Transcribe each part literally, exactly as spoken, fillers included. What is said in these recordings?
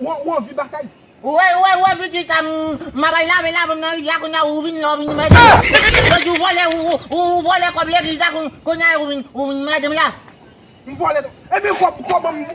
ou, ou anvi batay. Ou wè, ou wè, ou wè, pitit la, m, m ap al lave, lave m nan rivyè a, kounye a ou vin la, ou vin mèt. Jodi ou vòlè, ou, ou, ou vòlè kòb legliz la, koun-, kounye a ou vin, ou vin mèt m la. M vòlè. Epi kòb, kòb an m.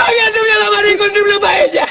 Ariel, te vle la mari konn double paella.